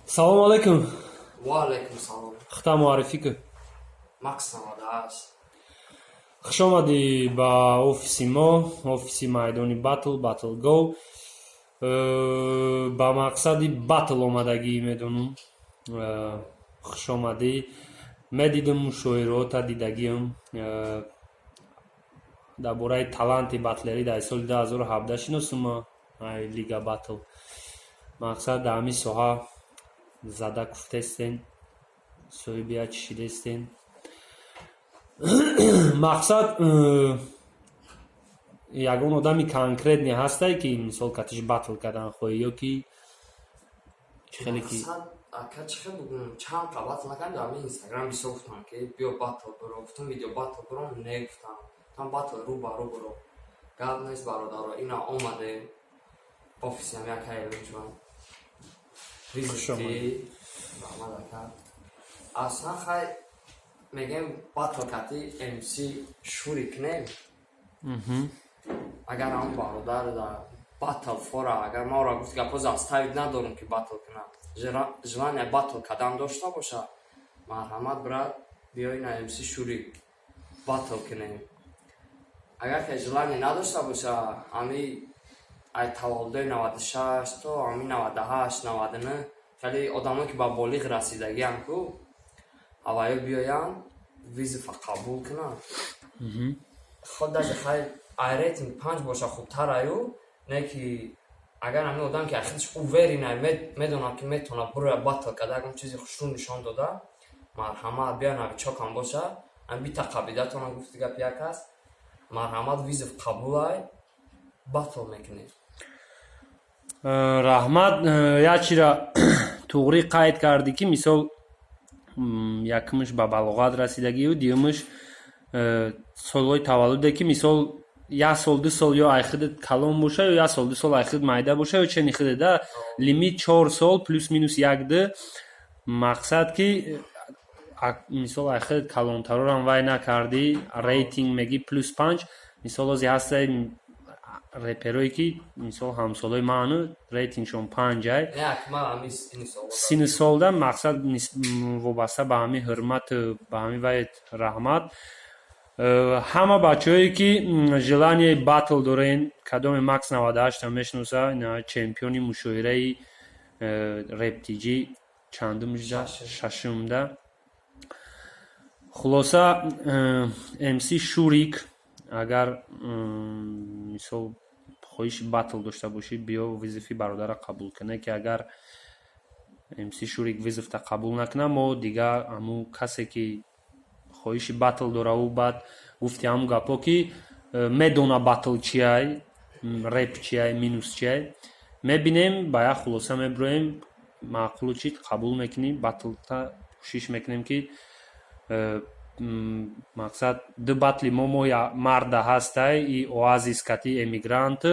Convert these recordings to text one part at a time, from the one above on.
Салому алайкум. Ва алайкум салом. Худта муаррифӣ кун. Макс 98. Хуш омадӣ ба офиси мо, офиси майдони батл, Батл Го. Ба мақсади батл омадагӣ медонам. Хуш омадӣ. Медидим, мушоираота дидагиам. Дар бораи таланти батлерӣ дар соли 2017 шиносум, ай Лига Батл. Мақсад, дар ҳамин соҳа зада куфтестен, соҳиби як чишидестен. Мақсад, ягон одами конкретный ҳастай, ки мисол катиш батл кардан хоҳӣ ё ки чӣ хеле ки? Мақсад, ака, чӣ хел бугум, чанд қа батл накардем. Дар ҳамин Инстаграм бисёр гуфтам, ки биё, батл биро. Гуфтам, видео батл биром, не, гуфтам. Гуфтам, батл рӯ ба рӯ биро. Гап нест, бародаро, ина омадем офиси ҳам як ҳайвоншон. Хуш омадӣ. Раҳмат, ака. Аслан, хай, мегем, батл кати МС Шури кунем. Агар ҳам бародар дар батл фора, агар маро гуфт, гапо заставить надорам, ки батл кунам, желание батл кардан дошта боша, марҳамат, брат, биёй на МС Шури батл кунем. Агар ки желание надошта боша, ҳами ай таваллудои 96 то ҳами 98, 99, хеле одамое, ки ба болиғ расидагиам ку, ҳаваё биёянд, вызов а қабул кунанд. Ход даже хай, ай рейтинг 5 боша, хубтар аю, не ки агар ҳамин одам, ки худаш уверен ай, медонад, ки метавонад бирояд батл карда, ягон чизи хушрӯ нишон дода, марҳамат, биё, новичок ам боша, ам бита қабидатона, гуфти гап як аст, марҳамат, вызов қабулай, батл мекунем. Раҳмат. Як чира туғрӣ қайд кардӣ, ки мисол, якумш ба балоғат расидагию, дуюмаш солҳои таваллуде, ки мисол як сол, 2 сол ё ай худат калон боша, ё як сол, 2 сол ай худ майда боша, ё чени худат да лимит 4 сол, плюс минус як ду. Мақсад, ки мисол ай худат калонтарорам вай накардӣ, рейтинг мегӣ плюс 5. Мисол, ози ҳастай реперое, ки мисол ҳамсолои ману рейтингшон 5 ай. Синну солда мақсад вобаста ба ҳамин ҳурмату ба ҳамин вай. Раҳмат. Ҳама бачаҳое, ки желание батл дорен, кадоме Макс 98-а мешиноса, чемпиони мушоираи рептиҷӣ чандумда, шашумда. Хулоса, МС Шурик, агар мисол хоҳиши батл дошта бошӣ, биё, вызов и бародарро қабул кунӣ. Ки агар МС Шурик вызов та қабул накунад, мо дигар ҳамун касе, ки хоҳиши батл дораву, баъд гуфти ҳамун гапҳо, ки медона батл чиай, реп чиай, минус чиай, мебинем, ба як хулоса мебироем. Маъқулу чӣ қабул мекунем, батлта кӯшиш мекунем, ки мақсад, ду батли мо моҳи марда ҳастай: и Оазис кати Эмигрант,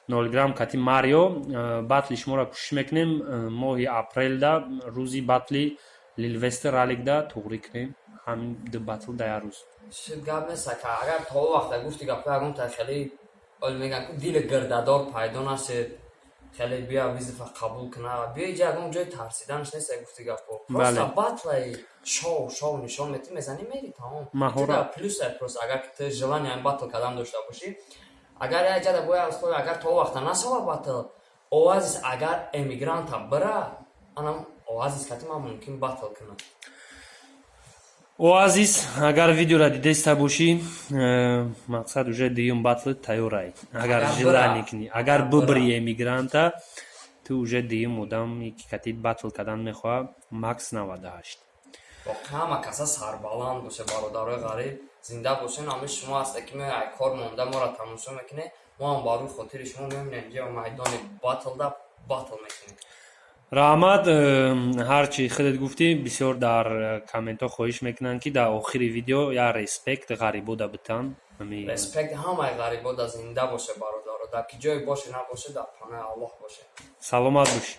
Нолграм кати Марио. Батли шуморо кӯшиш мекунем моҳи апрелда, рӯзи батли Лилвестер Раликда туғрӣ кунем, ҳамин ду батл дар як рӯз. Шуд, гап нест, ака. Агар то вақта, гуфти гапҳо, ягон та хеле оли мегӯянд ку, дили гирдадор пайдо нашед, хеле бия, вызов а қабул куна, биё, иҷа ягон ҷои тарсиданаш нест, гуфти гапҳо. Просто батлаи шоу нишон метӣ, мезанӣ, мери, тамом. Плюс просто агар ки ту желание батл кардан дошта бошӣ, агар як ҷада бояд, агар то вақта нашава батл, Оазис агар Эмигранта бира, анам Оазис кати ман мумкин батл кунам. Оазис, агар видеора дидеста бошӣ, мақсад, уже дуюм батл тайёрай. Агар желание кунӣ, агар бубри Эмигранта, ту уже дуюм одами, ки катид батл кардан мехоҳа, Макс 98. Воқеан, ҳама каса сарбаланд боше, бародарои ғариб, зинда бошен. Ҳамаи шумо ҳаста, ки меояй, кор монда, моро тамошо мекунед. Мо ҳам ба рӯи хотири шумо мемонем, ҷо майдони батлда батл мекунем. Раҳмат. Ҳарчи худат гуфтӣ, бисёр дар комментҳо хоҳиш мекунанд, ки дар охири видео як респект ғарибода битан. Респект ҳамаи ғарибода. Зинда боше, бародаро, дар ки ҷое боше, набоше, дар паноҳи Аллоҳ боше. Саломат бошӣ.